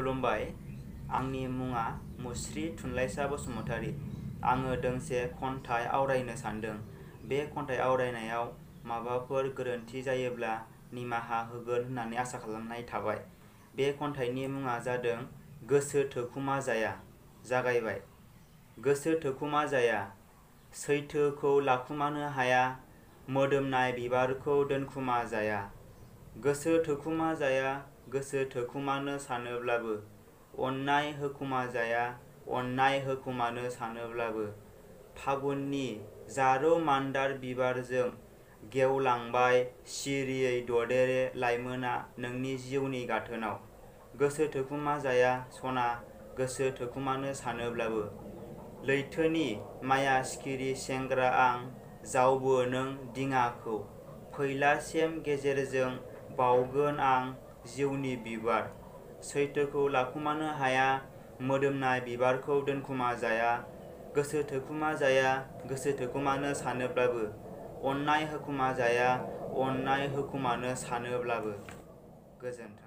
खुलुमबाय। आंनि मुङा मुस्रि थुनलाइसा बसुमतारी। आङो दोंसे खन्थाइ आवरायनो सानदों। बे खन्थाइ आवरायनायाव माबाफोर गोरोन्थि जायोब्ला निमाहा होगोन होननानै आसा खालामनाय थाबाय। बे खन्थाइनि मुङा जादों गोसो थोखुमा जाया। जागायबाय। गोसो थोखुमा जाया, सैथोखौ लाखुमानो हाया, मोदोमनाय बिबारखौ दोनखुमा जाया। गोसो थोखुमा जाया, गोसो थोखुमानो सानोब्लाबो, अननाय होखुमा जाया, अननाय होखुमानो सानोब्लाबो। फागुननि जारौ मान्दार बिबारजों गेवलांबाय सिरियै ददेरे लाइमोना नोंनि जिउनि गाथोनाव। गोसो थोखुमा जाया सना, गोसो थोखुमानो सानोब्लाबो। लैथोनि माया सिखिरि सेंग्रा आं, जावबो नों दिङाखौ, फैला सेम गेजेरजों बावगोन आं जिउनि बिबार। सैथोखौ लाखुमानो हाया, मोदोमनाय बिबारखौ दोनखुमा जाया। गोसो थोखुमा जाया, गोसो थोखुमानो सानोब्लाबो। अननाय होखुमा जाया, अननाय होखुमानो सानोब्लाबो। गोजोन्थों।